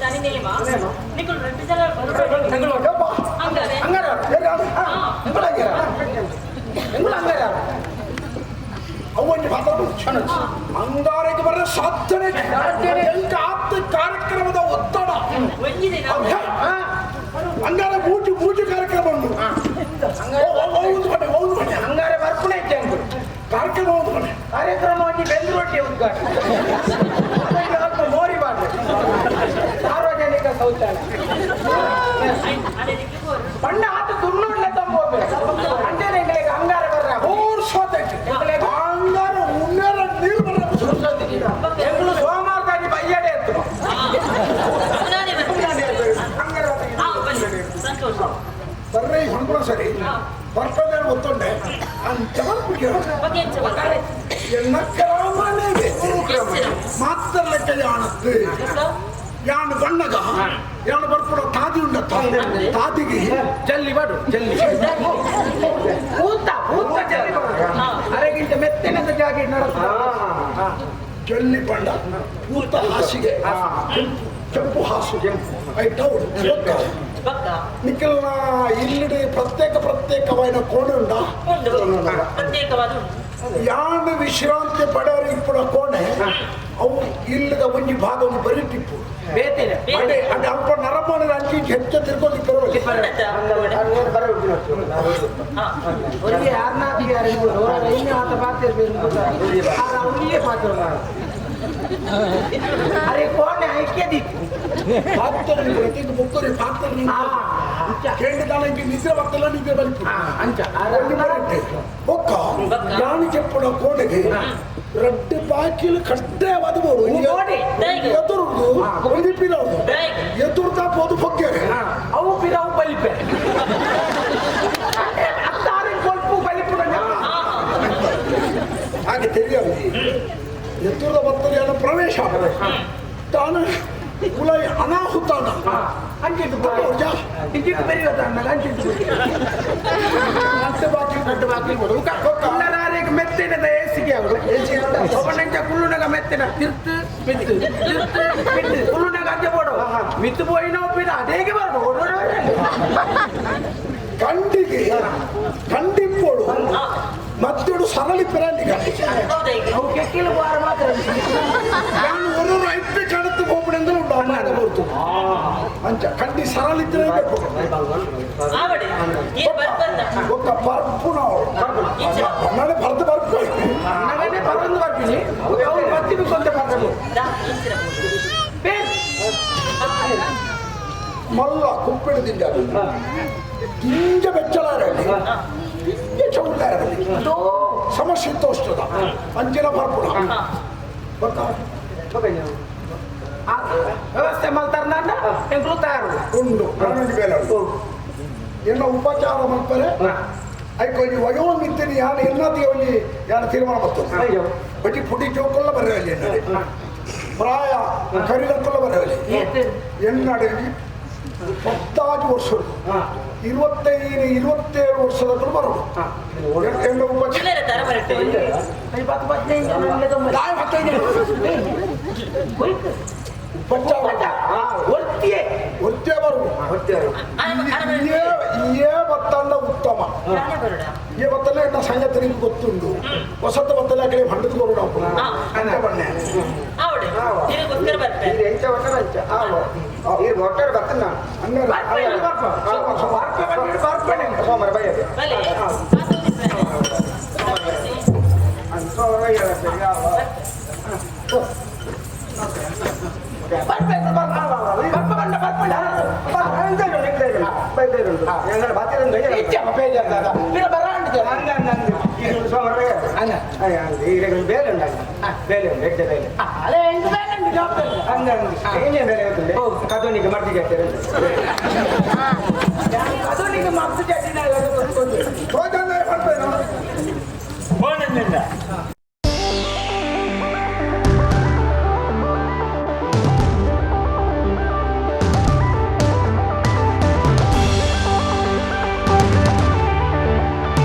ದಿನದಾನಿ ನೇಮ. ನಿಕುಲು ರಡ್ಡ್ ಜನ ಬರೋಡು. ಯಪ್ಪ. ಅಂಗಾರೆ. ಅಂಗಾರ. ಏ ಯಾರು? ಎಂಗುಲ ಅಂಗಾರ, ಎಂಗುಲ ಅಂಗಾರ. ಅವ್ವೊಂಜಿ ಮಾತಾಡು. ಅಂಗಾರಕ್ಕೆ ಬರ ಸಾಧ್ಯನೆ ಎಂಕ ಆಪ್ತ ಕಾರ್ಯಕ್ರಮದ ಒತ್ತಡ. ಒಂಜಿ ದಿನ. ಅವ್ಯ, ಅಂಗಾರ ಬೂಟಿ ಬೂಟಿ ಕಾರ್ಯಕ್ರಮ ಉಂಟು. ಒಂದು ಬನ್ನಿ, ಒಂದು ಬನ್ನಿ. ಅಂಗಾರೆ ಬರ್ಪುಣ ಇತ್ತೆ ಅಂಕುಲು. ಕಾರ್ಯಕ್ರಮ ಒಂದು ಬನ್ನಿ. ಕಾರ್ಯಕ್ರಮ ಒಂಜಿ ಬೆಂದು ರೊಟ್ಟಿ ಉದ್ಘಾಟನೆ, ಅದಕ್ಕೆ ಅಲ್ಪ ಮೋರಿ ಬಾರ್ದು, ಸಾರ್ವಜನಿಕ ಶೌಚಾಲಯ. ಅದೇ ದಿಕ್ಕು ಬೋರು. ಬಣ್ಣ ಆತ ದುನ್ನೋಡ್ಲೆ ತಂಬೋಬೆ ಅಂಟೇನೆ ಎಂಗಳಿಗೆ ಅಂಗಾರ ಬರ್ರ. ಮೂರು ಸೋತೈತಿ ಅಂಗಾರ ಮುನ್ನೇರ ನೀರು ಬರ್ರ. ಎಂಗಳು ಸೋಮವಾರದಾಗಿ ಬಯ್ಯಡೆ ಎತ್ತು. ಪುನಾನೆ ಬರ್ತಾರೆ. ಅಂಗಾರ. ಹಾ, ಬನ್ನಿ. ಸಂತೋಷ. ಬರ್ರೆ ಹೊಂದ್ಕೊಳ ಸರಿ ಬರ್ತದೆ ಒತ್ತೊಂಡೆ ಅಂಚ ಬರ್ಬಿಟ್ಟು. ಬಗ್ಗೆ ಎಂಚ ಬರ್ತಾರೆ? ಎನ್ನ ಕ್ರಮನೇ ಮಾತ್ರ ಲೆಕ್ಕ ಯಾಣತ್ತು. ಯಾನು ಬಣ್ಣಗ ಯಾನು ಬರ್ಪುಡ ತಾದಿ ಉಂಡತ್ತ ತಾದಿಗೆ. ಜಲ್ಲಿ ಬಾಡು, ಜಲ್ಲಿ ಊತ ಊತ ಜಲ್ಲಿ ಬಾಡು. ಅರೆಗಿಂತ ಮೆತ್ತನೆಂತ ಜಾಗ ನಡಸ. ಜಲ್ಲಿ ಬಣ್ಣ ಪೂತ ಹಾಸಿಗೆ, ಕೆಂಪು ಕೆಂಪು ಹಾಸು ಐಟ ಉಂಡು. ಬಕ್ಕ. ನಿಖಲ್ನ ಇಲ್ಲಿಡಿ ಪ್ರತ್ಯೇಕ ಪ್ರತ್ಯೇಕವಾದ ಕೋಣೆ ಉಂಡ? ಉಂಟು, ಪ್ರತ್ಯೇಕವಾದ ಉಂಟು. ಯಾನ್ ವಿಶ್ರಾಂತಿ ಪಡೆಯರು ಇಪ್ಪುನ ಕೋಣೆ ಅವು ಇಲ್ಲದ ಒಂಜಿ ಭಾಗ ಒಂಜಿ ಬರಿ ಟಿಪ್ಪು. ಬೇತೇನೆ. ಅಡೆ ಅಡೆ ಅಲ್ಪ ನರಮಾನ ಅಂಚಿ ಇಂಚಿ ಹೆಚ್ಚ ತಿರ್ಕೊಂಡು ಉಂಡತ್ತ? ಹಾ. ಒರಿಗೆ ಯಾರನ್ನಾದ್ರೂ ಯಾರು ಇನ್ನು ಆತ ಪಾತ್ರ ಅವನಿಗೆ ಪಾತ್ರ. ಅರೆ ಕೋಣೆ ಐಕ್ಯ ದಿಕ್ಕು. ಪಾತ್ರ ಮುಕ್ಕರಿ ಪಾತ್ರ ಕೇಂದ್ರ ಇಂಚಿ ನಿದ್ರೆ ಬರ್ತಲ್ಲ, ನಿದ್ರೆ ಬಲಿಪು. ಅಂಚ. ಒಂಜಿ ಬರಟ್ಟೆ ಬೊಕ್ಕ ಯಾನು ಚೆಪ್ಪುನ ಕೋಣೆಗೆ ರಡ್ಡು ಬಾಕಿಲು ಕಡ್ಡಾಯವಾದ ಬೋಡು. ನೋಡಿ. ಎದುರುದು ಒಂಜಿ ಪಿರವುದು. ದಾಯಿಗೆ. ಎದುರುದ ಪೋದು ಬೊಕ್ಕೇರೆ. ಅವು ಪಿರವು ಬಲಿಪೆ ಅತ್ತಾರೆ ಕೊಲ್ಪು ಬಲಿಪು. ಹಾ ಹಾ. ಹಾಗೆ ತಿಳಿಯಲಿ ಎತ್ತರದ ಭಕ್ತರಿಯನ್ನು ಪ್ರವೇಶ ತಾನು ಕುಲ ಅನಾಹುತಾನ. ಅಂಚಿಟ್ಟು ಇಂಚಿಟ್ಟು ಬೆರಿಯೋದ ಅಂಚಿಟ್ಟು. ಮತ್ತೆ ಬಾಕಿ. ದೊಡ್ಡ ಬಾಕಿಲು ಕೊಡು. ಕುಳ್ಳರಾರಿಗೆ ಮೆತ್ತಿನದ ಏಸಿಗೆ ಅವರು ಒಬ್ಬನಂಚ ಕುಳ್ಳುನಗ ಮೆತ್ತಿನ ತಿರ್ತು ಮಿತ್ತು ತಿರ್ತು ಮಿತ್ತು ಕುಳ್ಳುನಗ ಅಂಚೆ ಬೋಡು ಮಿತ್ತು ಪೋಯಿನ ಒಪ್ಪಿನ ಅದೇಗೆ ಬರೋದು ಓಡೋಡು. ಕಂಡಿಗೆ ಕಂಡಿಪ್ಪೋಡು ಹಾ. ಮತ್ತೊಡು ಸರಳಿ ಪಿರಾಲಿ. ಹೌದಾ ಈಗ? ಅವು ಕೆಕ್ಕಿಲು ಬಾರ ಮಾತ್ರ. ನಾನು ಒಂದು ಐಪಿ ಕಾಣುತ್ತೆ ಹೋಗ್ಬಿಡಿ ಉಂಟು ಅನ್ನ ಬರ್ತು ಅಂಚ ಕಂಡಿ ಸರಳಿದ್ರೆ ಬೇಕು. ಆವಡೆ ಏನ್ ಬರ್ಬರ್ದ? ಒಕ್ಕ ಪರ್ಪುನ ಅವಳು ಇಂಚ. ನಾಳೆ ಬರ್ದು ಬರ್ಪು. ನಗನೆ ಬರೋದು ಬರ್ತೀನಿ ಅವ್ರು ಬತ್ತಿ ಕೊಂತ ಬರ್ತಾರೆ. ದಾ, ಇಂಚಿನ. ಬೇರೆ. ಮಲ್ಲ ಕುಪ್ಪಿಡು ದಿಂಜ ದಿಂಜ ಬೆಚ್ಚಲಾರಲ್ಲಿ ದಿಂಜ ಚೌಲ್ಲಾರಲ್ಲಿ ಸಮಶೀತೋಷ್ಣದ ಅಂಚಿನ ಪರ್ಪುಣ. ಹಾ. ಗೊತ್ತಾ? ಆ, ವ್ಯವಸ್ಥೆ ಮಲ್ತಾರ ನನ್ನ ಎಂಕ್ಲು ತಯಾರು. ಉಂಡು ಪ್ರಾಣಿ ಬೇಲೆ ಉಂಡು. ಎನ್ನ ಉಪಚಾರ ಮಲ್ಪರೆ ಐಕೊಂಜಿ ವಯೋಮಿತಿನಿ ಯಾನು ಎನ್ನತಿ ಒಂಜಿ ಯಾನು ತೀರ್ಮಾನ ಬರ್ತದೆ. ಅಯ್ಯೋ. ಒಂಜಿ ಪುಡಿ ಚೌಕಲ್ಲ ಬರೆಯಲಿ ಎನ್ನಡೆ ಪ್ರಾಯ ಕರಿದಕ್ಕಲ್ಲ ಬರೆಯಲಿ. ಎನ್ನಡೆ 10 ವರ್ಷ 25 27 ವರ್ಷದಕ್ಕೂ ಬರೋದು ಎನ್ನ ಉಪಚಾರ. ಚಿಲ್ಲರೆ ತರ ಬರಟ್ಟೆ. 10 15 ಜನ ತೊಂಬತ್ತು. ದಾಯ 15. ಉಪಚಾರ. ಒತ್ತಿಯೇ. ಒತ್ತೇ ಬರುವುದು. ಇಯೇ ಇಯೇ ಬತ್ತಲ್ಲ ಉತ್ತಮ. ನಾನೇ ಬರೋಣ. ಈ ಬತ್ತಲ್ಲ ಎನ್ನ ಸಂಗತಿ ನಿಮ್ಗೆ ಗೊತ್ತುಂಟು. ವಸಂತ ಬತ್ತಲ್ಲ ಕಡೆ ಹಂಡದ ಕೊರೋಡ ಹಾ. ಅಂತ ಬಣ್ಣೆ. ಆವಡೆ ತಿರುಗೋಸ್ಕರ ಬರ್ತಾರೆ. ಹಂಗಾರೆ ಬಲೆ. ಕದೋನಿಗೆ ಮರ್ದಿಗೆ. ಕದೋನಿಗೆ ಮರ್ದು. ತೋಜಂದ್ರೆ ಬರ್ಬೇಡ. ಫೋನ್.